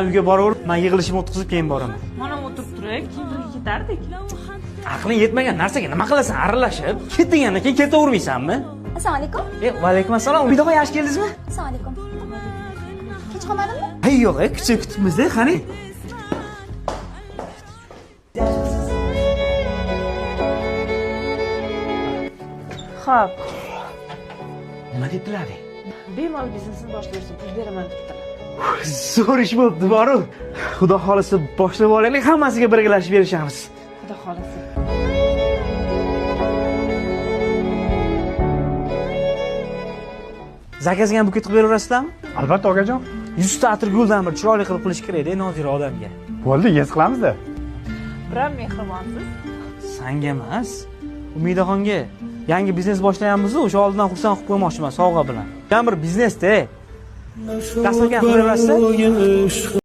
Uyga boraver, man yig'ilishimni o'tkazib keyin boraman. Mana o'tirib turay, keyin birga ketardik. Aqling yetmagan narsaga nima qilasan aralashib? Ket degandan keyin ketavermaysanmi? Assalomu alaykum. E, va alaykum assalom. Umidaxon, yaxshi keldingizmi? Assalomu alaykum. Kech qolmadimmi? Hay, yo'q, e, kucha kutibmiz-da, qani. Xo'p, Nima debdilar? Bemalol biznesini boshlayversin, pul beraman debdilar. Zo'r ish bo'libdi, boru. Xudo xolisa boshlab olaylik, hammasiga birgalashib erishamiz. Xudo xolasa. Zakazga ham buket qilib beraverasizlarmi? Albatta, okajon. 100 ta atirguldan bir chiroyli qilib qilish kerak-da nozira odamga. Bo'ldi, yes qilamiz-da. Biram mehribonsiz. Sanga emas, Umidaxonga yangi biznes boshlayapmiz-u, o'sha oldidan xursand qilib qo'ymoqchiman sovg'a bilan. Yan bir biznesda. Dasturxon qilib beraverasizlar?